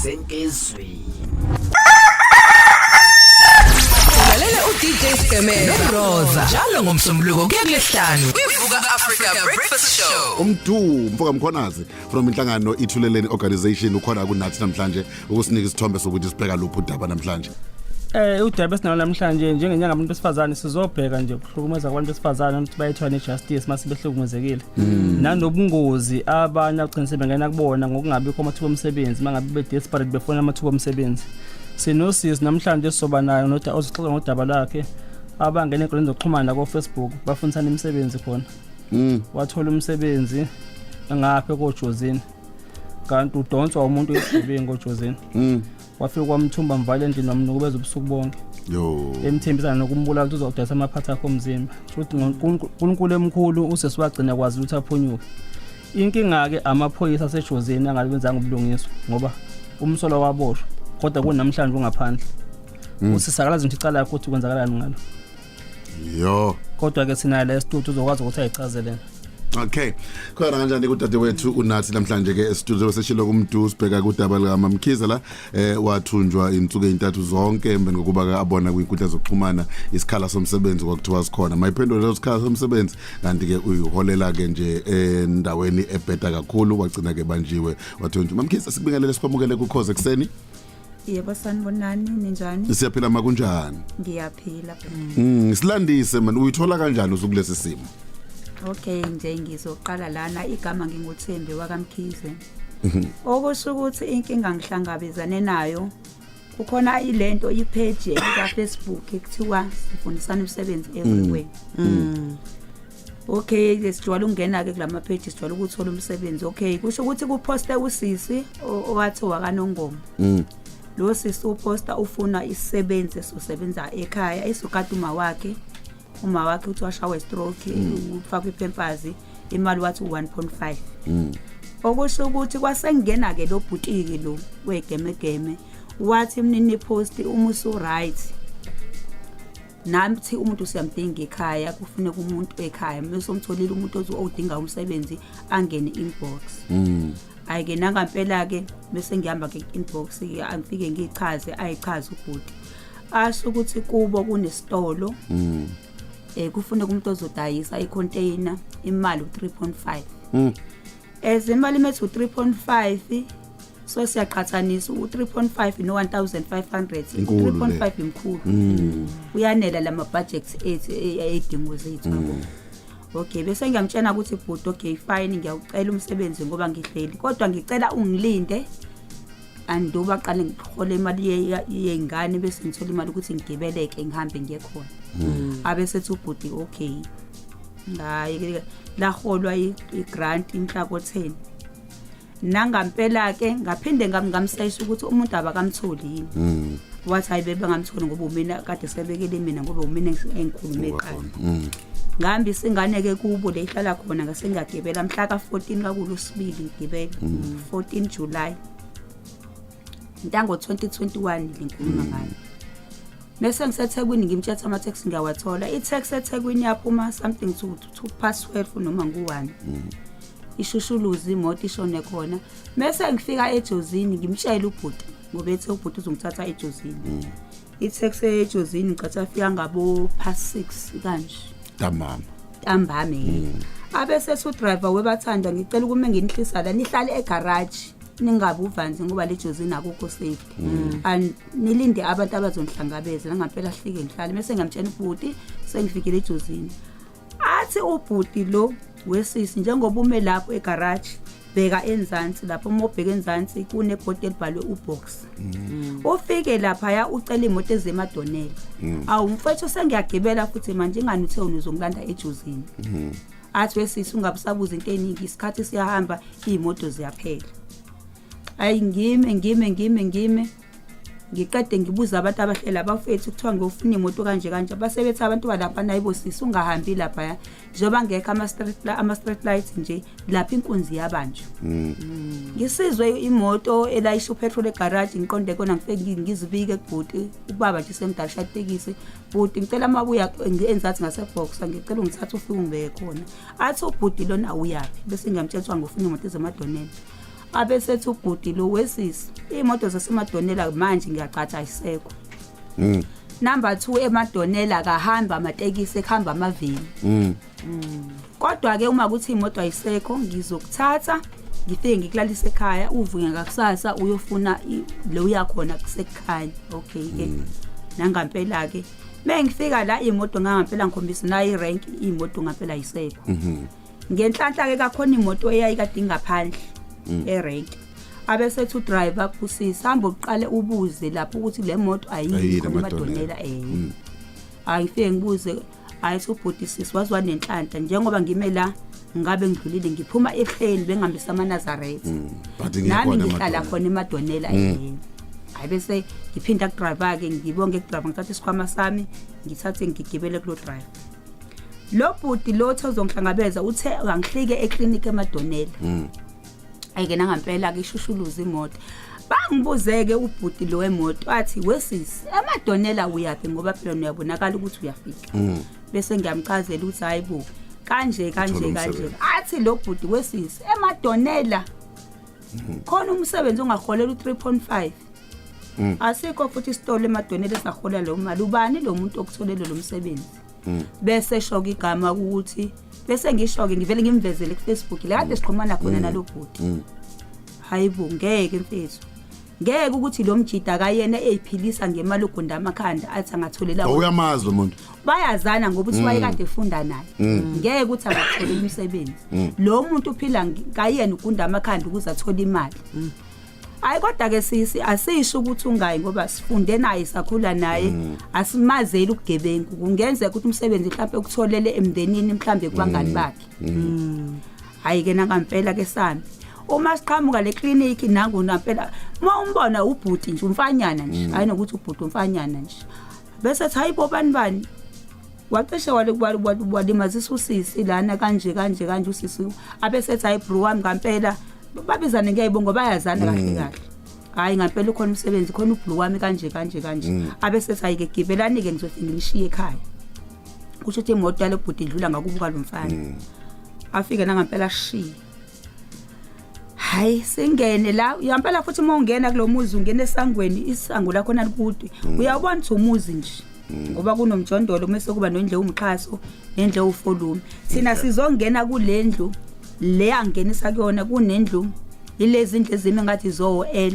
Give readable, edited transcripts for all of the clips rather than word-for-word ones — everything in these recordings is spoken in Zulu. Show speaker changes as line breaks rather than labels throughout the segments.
Senkizwi.
Lalela uDJ Sgeme noRoza njalo ngomsombuluko kuya kulesihlanu kwivuka Africa Breakfast Show.
Umdu mfoka Mkhonazi from inhlangano Ithuleleni Organization ukhona kunathi namhlanje ukusinika isithombe sokuthi sibheka luphi udaba namhlanje.
Udaba esinalo namhlanje njengenyanga abantu besifazane, sizobheka nje ukuhlukumeza kwabantu besifazane, ukuthi bayithola ne-justice mase behlukumezekile, nanobungozi abanye agcina sebengena kubona ngokungabikho amathuba omsebenzi, mangabe be-desperate befuna amathuba omsebenzi. Sinosisi namhlanje sizoba nayo noda ozoxoxa ngodaba lwakhe, abangena ey'nkundleni zokuxhumana ko-Facebook bafundisana imisebenzi khona. Wathola umsebenzi ngapha koJozini, kanti udonswa umuntu wesigebengu koJozini. Wafika kwamthumba, mvala endlini, wamnukubeza ubusuku bonke.
Yo.
Emthembisana nokumbulala ukuthi uzodayisa amaphathi akho omzimba. Futhi ngoNkulunkulu emkhulu usesi wagcina kwazi ukuthi aphunyuke. Inkinga-ke, amaphoyisa aseJozini angalwenzanga ubulungiswa, ngoba umsolwa waboshwa kodwa kunamhlanje ungaphandle. Usisakalaza nje icala lakho ukuthi kwenzakalani ngalo.
Yo.
Kodwa-ke sinayo la esitudio, uzokwazi ukuthi ayichazele.
Okay. Khona kanjani kudadewethu unathi namhlanje ke e-studio seshilo kumdu, sibheka kudaba lika Mamkhize la wathunjwa insuku ezintathu zonke emveni kokuba ke abona kwinkundla zokuxhumana isikhala somsebenzi kwakuthiwa sikhona. Mayiphendule leso sikhala somsebenzi, kanti ke uyiholela ke nje endaweni ebheda kakhulu, wagcina ke banjiwe, wathunjwa. Mamkhize, sikubingelele, sikwamukele kukhoze kuseni.
Yebo, sanibonani, ninjani?
Siyaphila, makunjani?
Ngiyaphila.
Silandise man, uyithola kanjani usukulesi simo?
Okay, nje ngizoqala lana, igama nginguThembi wakaMkhize. Okusho ukuthi inkinga ngihlangabezane nayo, kukhona ilento i-page ka Facebook ekuthiwa sifundisana imisebenzi everywhere. Okay, sijwayele ukungena ke kulama page, sijwayele ukuthola umsebenzi. Okay, kusho ukuthi kuposte usisi owathi wakaNongoma. Lo sisi uposta ufuna isisebenzi esosebenza ekhaya, esokade uma wakhe. Uma wakhe uthi washawa stroke, ufakwe iPampers, imali wathi 1.5. Okusho ukuthi kwasengena ke lo bhutiki lo wegemegeme, wathi mnini post uma usu right nathi umuntu siyamdinga ekhaya, kufuneka umuntu ekhaya, mase umtholile umuntu odinga umsebenzi angene inbox. Ayike nangampela ke, bese ngihamba ke inbox ke, angifike ngichaze, ayichaze ubhuti, asho ukuthi kubo kunesitolo, kufuneka umuntu ozodayisa icontainer, imali u3.5. As imali methu u3.5, so siyaqhathanisa u3.5 no1500.
Inkulu le.
3.5 imkhulu, uyanela lama budgets ethu, eyidingo zethu, yabo. Okay, bese ngiyamtshela ukuthi bhuti, okay fine, ngiyawucela umsebenzi ngoba ngihleli, kodwa ngicela ungilinde anduba qale ngihole imali yey'ngane, bese ngithola imali ukuthi ngigibeleke ngihambe ngiye khona. Abe sethi ubhuti okay. Hayi, laholwa i-grant imhla ko-10. Nangampela ke ngaphinde ngamsesha ukuthi umuntu abakamtholi yini. Wathi hayi, bebengamtholi ngoba umina kade sebekele mina, ngoba umina engikhulume eqala. Ngihambisa ingane ke kubo le ihlala khona, ngase ngiyagibela mhla ka-14 kakulosibili, ngigibela 14 July ntango 2021 lengikhuluma ngayo. Bese ngiseThekwini, ngimtshetha ama-taxi ngiyawathola. I-taxi eThekwini yaphuma something to past 12 noma ngu-1, ishushuluzi imoto ishone khona. Bese ngifika eJozini, ngimtshela ubhuti ngoba ethe ubhuti uzongithatha eJozini. I-taxi eJozini ngicatha afika ngabo past 6 kanje.
Tamam.
Ntambame. Abe sethi udriver, webathanda, ngicela ukume nginihlisa la, nihlale egarage, ningabe uvanzi ngoba le Jozini akukho safety, and nilinde abantu abazonihlangabeza. Nangampela hlike ngihlale, bese ngiyamtshela ubhuti sengifikile eJozini. Athi ubhuti lo wesisi, njengoba ume lapho egarage, bheka enzansi lapho, uma ubheka enzansi kunebhodi elibhalwe ubox, ufike laphaya ucela imoto ezemadonela. Awu mfethu, sengiyagibela futhi manje, ingani uthe wena uzongilanda eJozini? Athi wesisi, ungabusabuza into eningi, isikhathi siyahamba, iy'moto ziyaphela. Ayi, ngime ngime ngime ngime, ngiqede ngibuza abantu abahlela abafethu, kuthiwa ngiyofuna imoto kanje kanje, basebethi abantu balapha, nayibo sisi, ungahambi laphaya njengoba ngekho ama-street light nje lapha, inkunzi yabanjwa. Ngisizwe imoto elayisha upetrol egaraji, ngiqonde kona, ngifike ngizibike kubhuti, ubaba nje semdala shaya itekisi. Bhuti, ngicela mabuya enzathi ngaseboxer, ngicela ungithathe ufike ungibeke khona. Athi ubhuti lona, uyaphi? Bese ngiyamtshela ukuthi ngifuna imoto ezemadonela. Abesethi ubhuti lo wesisi, iy'moto zasemadonela manje ngiyacatha ayisekho. Number 2, emadonela kahamba amatekisi, ekuhamba amaveni. Kodwa ke uma kuthi imoto ayisekho, ngizokuthatha ngifike ngikulalise ekhaya, uvuke ngakusasa uyofuna lo uyakhona kusekhaya. Okay ke, nangampela ke mengifika la imoto ngampela ngikhombisa nayo irank, imoto ngampela ayisekho. Ngenhlanhla ke kakhona imoto eyayikade ingaphandle erank, abesethi udriver kusisi, hamba uqale ubuze lapho ukuthi le moto
ayikho
ayikho
eMadonela.
emadonela. Ayifike ngibuze, ayithi ubhuti, sisi, waziwa nenhlanhla njengoba ngime la, ngabe ngidlulile ngiphuma ehleni bengihambisa amaNazaretha.
But
nami
ngiyakhona
ngihlala
eMadonela.
Khona emadonela. Hayi, bese ngiphinda kudriver ke, ngibonge kudriver, ngithatha isikhwama sami, ngithathe ngigibele kulo driver. Lo bhuti lo othe uzongihlangabeza uthe angihlike eklinikhi emadonela. Ayike, nangampela ke ishushuluza imoto. Bangibuzeke ubhuti lo wemoto, athi, wesisi, emadonela uyaphi? Ngoba phela uyabonakala ukuthi uyafika. Bese ngiyamchazela ukuthi hayi bo, kanje kanje
Uthola
kanje.
umsebenzi.
Athi lo bhuti, wesisi, emadonela khona umsebenzi ongaholela u3.5. Asikho futhi isitolo emadonela esingahola leyo mali. Ubani lo muntu okutholele lo msebenzi? Bese shoka igama ukuthi bese ngisho-ke ngivele ngimvezele ku-Facebook la kade sixhumana khona nalo bhuti. Hayi bo, ngeke mfethu, ngeke ukuthi lo mjida kayena eyiphilisa ngemali ogunda amakhanda athi angatholela
Oh, uyamazi lo muntu?
Bayazana ngoba uthi wayekade efunda naye. Ngeke ukuthi angatholela umsebenzi lo muntu uphila kayena ugunda amakhanda ukuze athole imali. Hayi, kodwa ke sisi, asisho ukuthi ungayi ngoba sifunde naye, sakhula naye, asimazeli ubugebengu. Kungenzeka ukuthi umsebenzi mhlawumbe ukutholele emndenini, mhlawumbe kubangani bakhe. Hayi ke, nangampela ke sami uma siqhamuka le clinic, nangu nampela uma umbona ubhuti nje, umfanyana nje. Hayi, nokuthi ubhuti umfanyana nje, bese ethi, hayi bo, bani bani wacishe walimazisa usisi lana kanje kanje kanje. Usisi abesethi, hayi bro wami, ngampela babizane ngeyibongo, bayazana kahle kahle. Hayi, ngampela ukhona umsebenzi khona ubro wami kanje kanje kanje. Abesethi, hayi ke, gibelani ke, ngizothi nginishiye ekhaya. Kusho ukuthi imoto yalo bhuti idlula ngakubuka lo mfana, afike nangampela ashiye. Hayi, singene la yampela futhi. Uma ungena kulo muzi, ungena esangweni, isango lakho nalikude, uyawubona ukuthi umuzi nje ngoba kunomjondolo, mase kuba nendlu umxhaso nendlu ufolume. Thina sizongena kule ndlu le angenisa kuyona, kunendlu ilezi indlu ezimi ngathi zo L,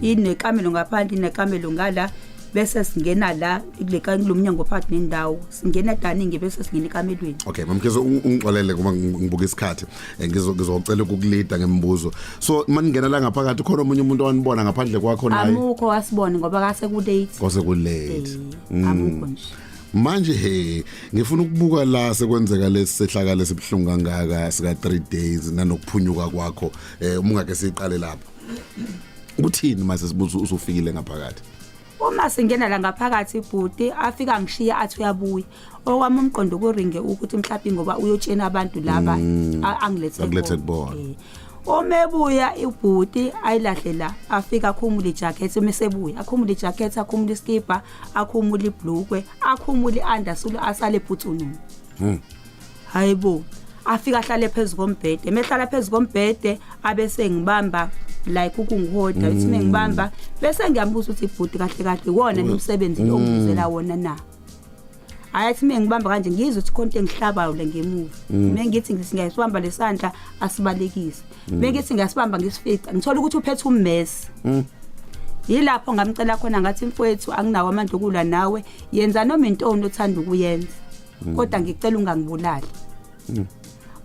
inekamelo ngaphandle, inekamelo ngala. Bese singena la kule kulomnyango phakathi nendawo, singena dining, bese singena ekamelweni.
Okay, mamkhize, ungixolele kuba ngibuka isikhathi. Ngizocela ukukulida ngemibuzo. So maningena la ngaphakathi, khona omunye umuntu owanibona ngaphandle kwakho naye?
Amukho wasibone ngoba kase ku late.
Kwase ku late.
Amukho nje.
Manje he, ngifuna ukubuka la sekwenzeka lesisehlakalo esibhlungu kangaka sika 3 days nanokuphunyuka kwakho. Uma ungake siqale lapho, kuthini mase sibuza usufikile ngaphakathi?
Uma singena la ngaphakathi, ibhuti afika ngishiya, athi uyabuya. Okwami umqondo kuringe ukuthi mhlawumbe ngoba uyotshena abantu laba angilethe
Akulethe kubona.
Uma ebuya ibhuti ayilahle la, afika akhumule ijacket. Uma esebuya akhumule ijacket, akhumule iskipa, akhumule ibhlukwe, akhumule i-undersuit, asale phutsununu. Hayibo, afika ahlale phezulu kombhede. Mehlala phezulu kombhede, abese ngibamba like ukungihoda. Uthi mengibamba, bese ngiyambuza ukuthi, ibhuti, kahle kahle wona nomsebenzi lo ongizela wona na? Hayi, athi mengibamba kanje, ngizwe ukuthi khona into engihlabayo le ngemuva. Mengithi ngiyasibamba lesandla, asibalekise. Mengithi ngiyasibamba, ngisifica, ngithola ukuthi uphethe ummese. Yilapho ngamcela khona, ngathi, mfowethu, anginawo amandla okulwa nawe, yenza noma intoni othanda ukuyenza, kodwa ngicela ungangibulali.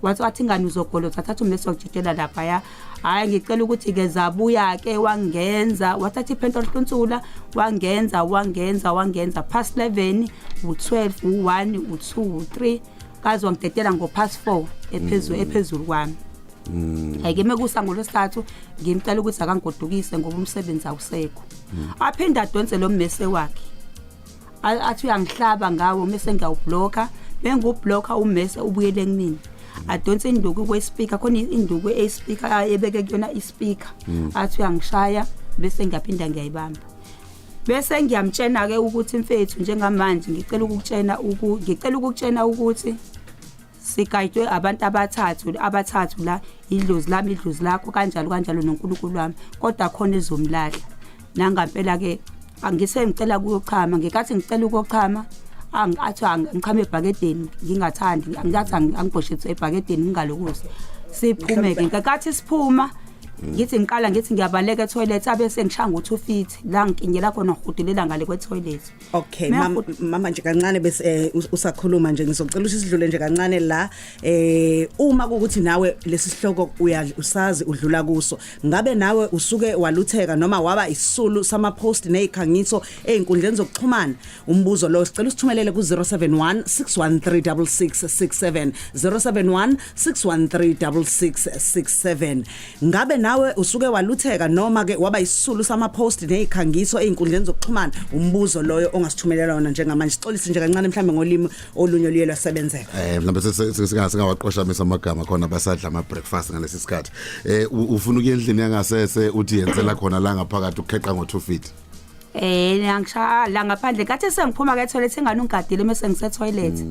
Wathi ingane uzogolotha, thatha ummese wajikela laphaya. Hhayi, ngicela ukuthi-ke zabuya-ke, wangenza, wathatha iphento olihlunsula, wangenza, wangenza, wangenza past 11, u-12, u-1, u-2, u-3, kaze wangidedela ngo-past 4 ephezulu kwami. Ayike, mekusa ngolwesithathu ngimcela ukuthi akangigodukise ngoba umsebenzi awusekho. Aphinde adonse lo mmese wakhe, athi uyangihlaba ngawo, mese ngiyawublocka. Bengiwublocka ummese, ubuyele kumina. Adonse induku kwespeaker, khona induku eyispeaker ebeke kuyona ispeaker, athi uyangishaya, bese ngiyaphinda ngiyayibamba. Bese ngiyamtshena ke ukuthi, mfethu, njengamanje ngicela ukukutshena ukuthi Sigayidwe abantu abathathu la, idlozi lami, idlozi lakho, kanjalo kanjalo, noNkulunkulu wami, kodwa khona ezomlahla. Nangampela ke angise ngicela ukuyochama, ngikathi ngicela ukuyochama, angathi angichame ebhakedeni, ngingathandi, angathi angibhoshe ebhakedeni, ngingalokuzi. Siphume ke, ngikathi siphuma, ngithi ngiqala ngithi ngiyabaleka etoilet, abe sengishaya ngo2 feet la ngikinyela khona, ngihudulela ngale kwetoilet.
Okay, mama, nje kancane bese usakhuluma nje, ngizocela ukuthi sidlule nje kancane la. Uma kukuthi nawe lesi sihloko usazi udlula kuso, ngabe nawe usuke walutheka noma waba isisulu sama post nezikhangiso einkundleni zokuxhumana? Umbuzo lo sicela usithumelele ku 071 613 6667, 071 613 6667. Ngabe nawe usuke walutheka noma ke waba isisulu sama post nezikhangiso einkundleni zokuxhumana? Umbuzo loyo ongasithumelela wona njengamanje. Sixolise nje kancane, mhlambe ngolimi olunye luye lwasebenzeka.
Mhlawumbe singawaqoshamisa amagama khona basadla ama breakfast ngalesi sikhathi. Ufuna ukuya endlini yangasese, uthi yenzela khona la ngaphakathi, ukheqa ngo2 feet.
Ngishaya la ngaphandle, kathi sengiphuma ke toilet, engane ungigadile mase ngise toilet.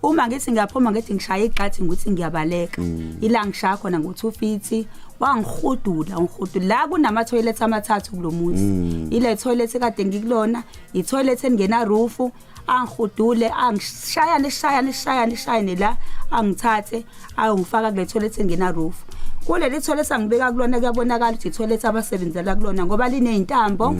Uma ngithi ngiyaphuma, ngithi ngishaya igxathi, ngithi ngiyabaleka. Ila ngishaya khona ngo2 feet, wangihudula, ngihudula. La kunama toilet amathathu kulomuzi. Ile toilet kade ngikulona, i toilet engena roof, angihudule, angishaya, nishaya, nishaya, nishaya la, angithathe ayongifaka kule toilet engena roof. Kuleli toilet angibeka kulona, kuyabonakala ukuthi i-toilet abasebenzela kulona ngoba liney'ntambo,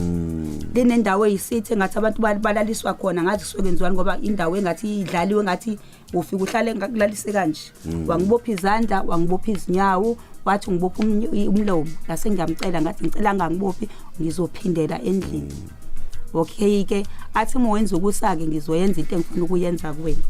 linendawo eyisithi engathi abantu balaliswa khona, ngathi kusuke kwenziwani, ngoba indawo engathi idlaliwe, engathi ufika uhlale ngakulalise kanje. Wangibopha izandla, wangibopha izinyawo, wathi ngibopha umlomo. Ngase ngiyamcela, ngathi ngicela angangibophi, ngizophindela endlini. Okay ke, athi uma wenza ukusa-ke ngizoyenza into engifuna ukuyenza kuwena.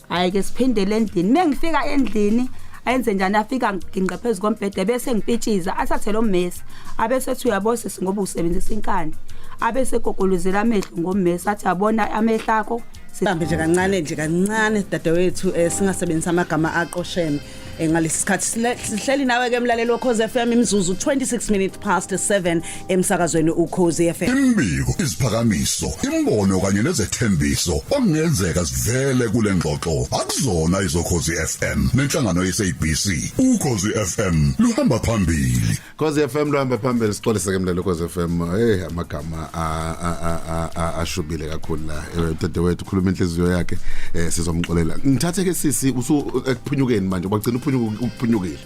Hayi ke, siphindele endlini. Mengifika endlini, ayenze njani? Afika nginqa phezu kombhede, bese ngipitshiza, athathe lo mmese, abese ethi, "Uyabo sisi, ngoba usebenzisa inkani," abese gokolozela amehlo ngommese, athi, "Yabona amehlo akho."
Bambe nje kancane, nje kancane, dadewethu, singasebenzisa amagama aqosheme ngalesi sikhathi. Sihleli nawe ke, mlaleli woKhozi FM, imizuzu 26 minutes past 7 emsakazweni uKhozi FM.
Imbiko, iziphakamiso, imbono kanye nezethembiso okungenzeka sivele kule ngxoxo akuzona izoKhozi FM nenhlangano yeSABC. UKhozi FM luhamba phambili.
Khozi FM luhamba phambili. Sixolise ke, mlaleli Khozi FM. Hey, amagama ashubile kakhulu la. Dadewethu ukhuluma inhliziyo yakhe, sizomxolela. Ngithathe ke sisi, usu ekuphunyukeni manje, wagcina uphunyuka, ukuphunyukile.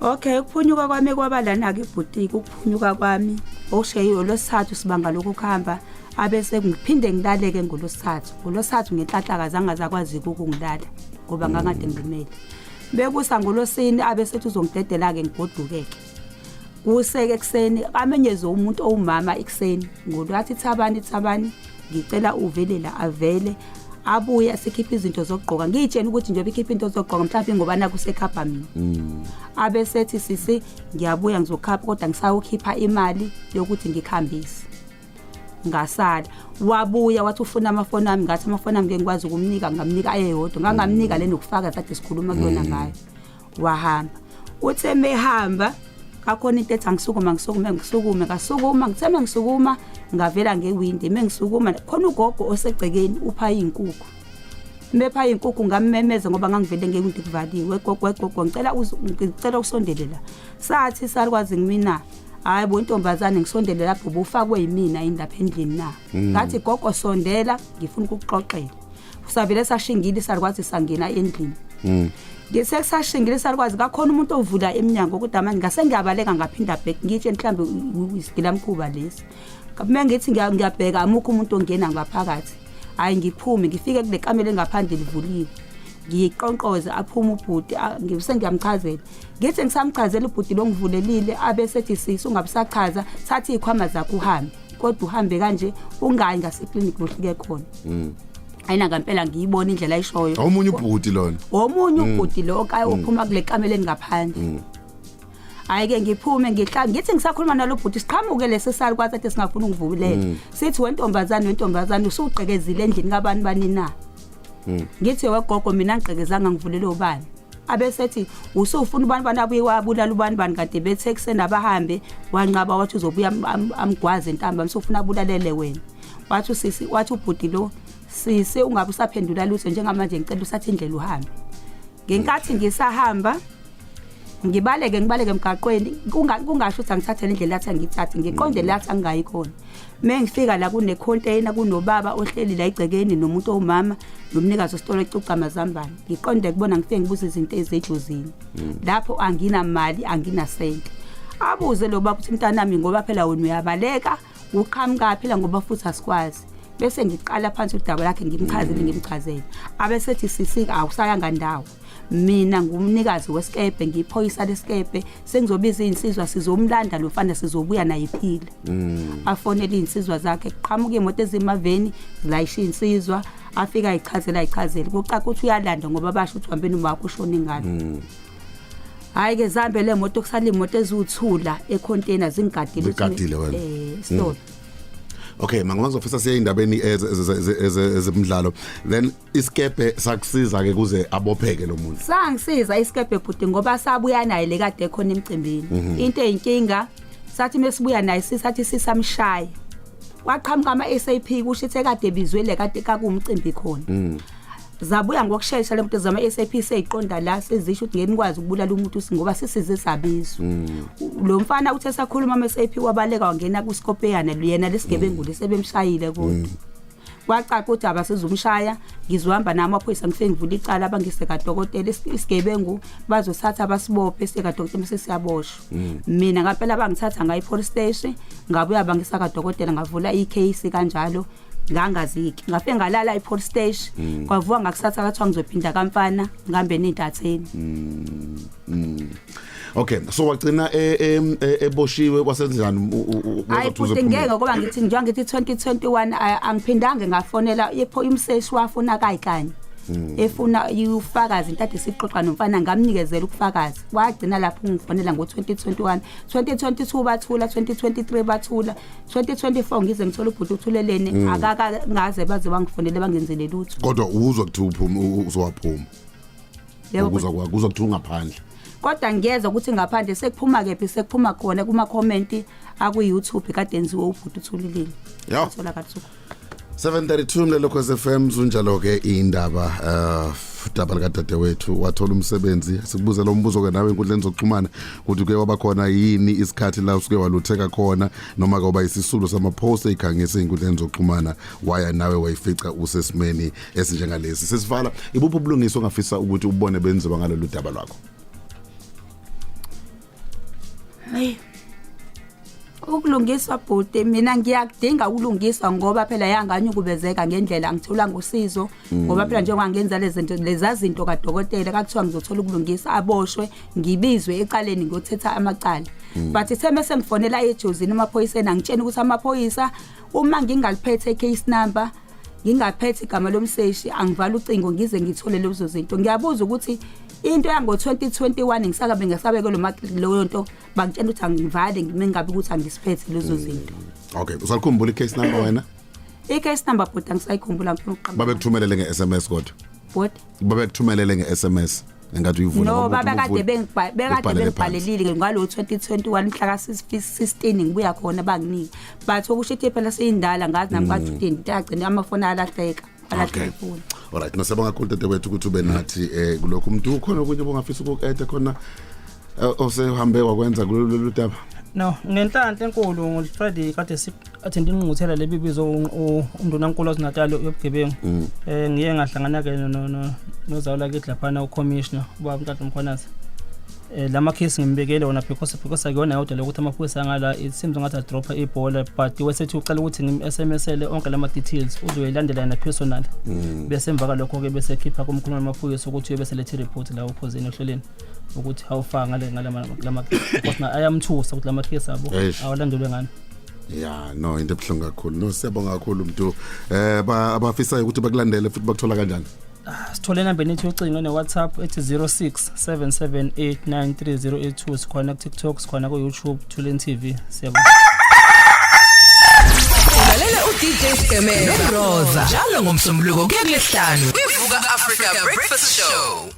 Okay, ukuphunyuka kwami kwaba lana ke ebhutiki. Ukuphunyuka kwami okushiye olwesithathu, sibanga lokhu kuhamba, abese ngiphinde ngilaleke ngolwesithathu. Ngolwesithathu ngenhlanhla kazange azakwazi ukungilala ngoba ngangade ngimele. Bekusa ngolwesine, abe sethi uzongidedela ke ngigodukeke. Kuseke ekuseni amenyeze umuntu owumama ekuseni ngolwathi, "Thabani, Thabani, ngicela uvele la." Avele abuye, sikhipha izinto zokugqoka. Ngiyitshela ukuthi njengoba ikhipha into zokugqoka, mhlawumbe ngoba naku sekhapha mina. Abesethi, "Sisi, ngiyabuya ngizokhapha, kodwa ngisawukhipha imali yokuthi ngikhambise." Ngasala. Wabuya wathi ufuna amafoni ami. Ngathi amafoni ami ngeke ngikwazi ukumnika, ngamnika ayeyodwa, ngangamnika le nokufaka kade sikhuluma kuyona ngayo. Wahamba. Uthe mehamba, kakhona into ethi angisukuma, ngisukume, ngisukume. Ngasukuma. Ngithe mengisukuma, ngavela ngewindi. Mengisukuma, khona ugogo osegcekeni upha izinkukhu. Mepha izinkukhu, ngammemeza ngoba ngangivele ngewindi kuvaliwe. "Gogo, gogo, ngicela ngicela usondele la." Sathi salukwazi ngimina, "Hayi bo ntombazane, ngisondele lapho ubufakwe yimina yini lapha endlini na?" Ngathi, "Gogo, sondela, ngifuna ukukuxoxela." Savele sashingile salukwazi, sangena endlini. Ngise kusashingile salukwazi, kakhona umuntu ovula eminyango, kodwa manje ngase ngiyabaleka, ngaphinda back, ngitshe mhlambe isigilamkhuba lesi. Uma ngithi ngiyabheka, amukho umuntu ongena ngaphakathi. Hayi, ngiphume, ngifike kule kamelo engaphandle livuliwe, ngiyiqonqoze, aphume ubhuti. Ngise ngiyamchazela. Ngithi ngisamchazela ubhuti lo ngivulelile, abe sethi, "Sisi, ungabisachaza, thatha iy'khwama zakho uhambe, kodwa uhambe kanje, ungayi ngaseklinikhi lohlike khona." Ayina, ngempela ngiyibona indlela ayishoyo.
Omunye ubhuti lona?
Omunye ubhuti lo ophuma kule kameleni ngaphandle. Hayi ke, ngiphume, ngihla, ngithi ngisakhuluma nalo bhuti, siqhamuke lesi salukwazi athi singafuna ungivulela, sithi, "Wentombazane, wentombazane, usuqekezile endlini kabani bani na?" Ngithi, "Wegogo, mina ngigqekezanga, ngivulele ubani?" Abesethi, "Usufuna ubani bani abuye wabulala ubani bani, kade bethe ekuseni abahambe, wanqaba, wathi uzobuya amgwaze ntambama, usufuna abulalele wena." Wathi usisi, wathi ubhuti lo, Sisi, ungabe usaphendula lutho njengamanje, ngicela usathe indlela uhambe. Ngenkathi ngisahamba, ngibaleke, ngibaleke emgaqweni, kungasho ukuthi angithathe le ndlela athi angithathe, ngiqonde la athi angingayi khona. Uma ngifika la kune-container, kunobaba ohleli la egcekeni nomuntu owumama nomnikazi wesitolo ecuca amazambane. Ngiqonde kubona, ngifike ngibuze izinto ezejozini lapho, anginamali, anginasente. Abuze lo baba ukuthi, "Mntanami, ngoba phela wena uyabaleka, uqhamuka phela ngoba futhi asikwazi." Bese ngiqala phansi udaba lakhe, ngimchazele, ngimchazele, abesethi, "Sisi, awusayanga ndawo. Mina ngumnikazi wesikebhe, ngiyiphoyisa lesikebhe. Sengizobiza iy'nsizwa, sizomlanda lo mfana, sizobuya naye iphila." Afonele iy'nsizwa zakhe, kuqhamuka iy'moto ezimaveni, zilayisha iy'nsizwa. Afike ayichazele, ayichazele, kucaca ukuthi uyalanda ngoba basho ukuthi uhambeni umakho ushona ingane. Hhayi-ke, zihambe le moto, kusala iy'moto eziwuthula ekhontena zingigadile.
Zigadile wena.
Sitolo.
Okay, mangoba ngizofisa siye indabeni ezemidlalo, then isikebhe sakusiza ke kuze abopheke lo muntu?
Sangisiza isikebhe bhuti, ngoba sabuya naye le kade khona emcimbini. Into eyinkinga, sathi mesibuya naye, sisathi sisamshaya, kwaqhamuka ama-SAP, kusho ukuthi ekade bizwe le kade kakuwumcimbi khona. Zabuya ngokushesha le moto zama-SAP, seyiqonda la, sezisho ukuthi ngeke nikwazi ukubulala umuntu ngoba sisize sabizwa. Lo mfana uthe sakhuluma ama-SAP, wabaleka wangena kusikopeyana yena lesigebengu lesebemshayile, kodwa kwacaca ukuthi abasezumshaya. Ngizohamba nami amaphoyisa, ngifike ngivula icala, abangise kadokotela. Isigebengu bazothatha basibophe, siye kadokotela, bese siyaboshwa. Mina ngampela bangithatha ngayi police station, ngabuya bangisa kadokotela, ngavula i-case kanjalo. Ngangaziki, ngafike ngalala e-police station, kwavuka ngakusasa kathiwa ngizophinda kamfana, ngihambe ney'ntatheni.
Okay, so wagcina eboshiwe wasenjani?
Hayi futhi ngeke, ngoba ngithi njengoba ngithi 2021 angiphindange ngafonela umseshi, wafuna kayikanye efuna ufakazi into ade sixoxa nomfana, ngamnikezela ubufakazi. Wagcina lapho ungifonela ngo-2021, 2022 bathula, 2023 bathula, 2024 ngize ngithola ubhuti uthuleleni akaka ngaze baze bangifonele bangenzele lutho.
Kodwa uzwa kuthiwa uphuma, uzowaphuma?
Yebo.
Ukuzwa kwakho, uzwa kuthiwa ungaphandle?
Kodwa ngiyezwa ukuthi ngaphandle sekuphuma kephi, sekuphuma khona kuma-comment aku-YouTube kade enziwe ubhuti uthuleleni. Atholakala suku.
7:32, mlelo Khosi FM. Zunjalo ke indaba, daba lika dadewethu wathola umsebenzi. Sikubuza lo mbuzo ke nawe enkundleni zokuxhumana ukuthi kuye waba khona yini isikhathi la usuke walutheka khona noma kwaba isisulo sama-post eyikhangisa ey'nkundleni zokuxhumana, waya nawe wayifica usesimeni esinjengalesi. Sesivala, ibuphi ubulungiswa ongafisa ukuthi ubone benziwa ngalolu daba lwakho?
Hayi. Ukulungiswa bhuti, mina ngiyakudinga ukulungiswa, ngoba phela yanganyukubezeka ngendlela, angitholanga usizo, ngoba phela njengoba ngenza lezi zinto, leza zinto kadokotela, kakuthiwa ngizothola ukulungisa, aboshwe, ngibizwe ecaleni ngiyothetha amacala. But ithe mase ngifonela ejozini emaphoyiseni, angitshena ukuthi amaphoyisa uma ngingaliphethe case number, ngingaphethe igama lomseshi, angivala ucingo ngize ngithole lezo zinto. Ngiyabuza ukuthi into yango 2021 ngisakabe ngasabeke lo leyo nto, bangitshela ukuthi angivale ngimengabe ukuthi angisiphethe lezo zinto.
Okay, usalikhumbula i-case number wena?
I-case number bhuti angisayikhumbula, ngifuna ukuqamba.
Babekuthumelele nge-SMS kodwa?
Bhuti?
Babekuthumelele nge-SMS engathi uyivula?
No.
Ngoba uthi
Babekade bekade
ubhalele phansi.
bengibhalelile ngalo 2021 mhla ka 16 ngibuya khona, banginika, but okusho ukuthi phela seyindala, ngazi nami kwathi ukuthi into yagcina amafoni alahleka, alahleka ifoni.
Alright, nosiyabonga kakhulu dadewethu ukuthi ube nathi kulokhu. Umuntu ukhona okunye obungafisa ukuku-eda khona osehambe wakwenza kulolu daba?
No, ngenhlanhla enkulu ngoFriday kade si-attend ingqungquthela lebibizo undunankulu waZulu-Natal yobugebengu. Ngiye ngahlangana ke nozawula kithi laphana, ucommissioner ubaba uNhlanhla Mkhwanazi. Lama case ngimbekele wona because akuyona yodwa lokuthi amaphoyisa ngala, it seems ngathi adropa ibhola, but wesethi ucela ukuthi ngim-SMS-ele onke lama details, uzoyilandela yena personal. Bese emva kalokho ke bese khipha kumkhuluma amaphoyisa ukuthi bese lethe report la uphozini ohlelweni ukuthi awufaka ngale ngalama lama, because na ayamthusa ukuthi lama case abo
Eish.
awalandelwe ngani.
Ya, no, into ebuhlungu kakhulu. No, siyabonga kakhulu mntu. Abafisayo ukuthi bakulandele futhi bakuthola kanjani?
Sithole enambeni ethu yocingo ne-WhatsApp ethi 0677893082. Sikhona ku-TikTok, sikhona ku-YouTube, Thuleni TV. Siyabonga.
Ulalela uDJ Sgeme noRoza njalo ngomsombuluko kuya kulesihlanu kwivuka Africa Breakfast Show.